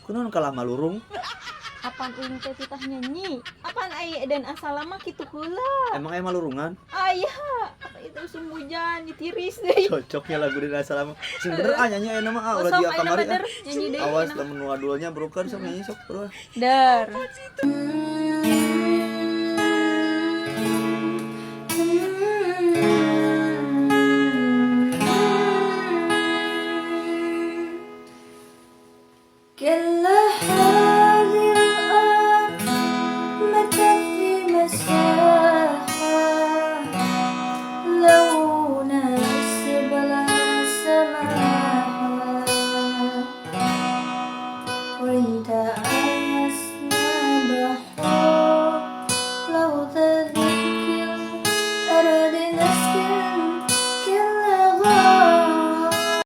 Kunaon kalah malurung? Apan uing teh titah nyanyi? Apan ai dan asalama kitu heula. Emang aya malurungan? Aya, apa itu usum hujan ditiris deui. Cocoknya lagu Den Asalama. Sing bener ah nyanyi ayeuna mah ah ulah Oh, sok dia ayeuna kamari mah, ah. Der. Nyanyi deui Awas ayeuna mah. lamun nu adulnya broken sok nyanyi sok bro. Der. كلا هذه الأرض ما تكفي مساحة لو نسب لها سماحة وإذا آيسنا بحر لو تذكر أرض نسكن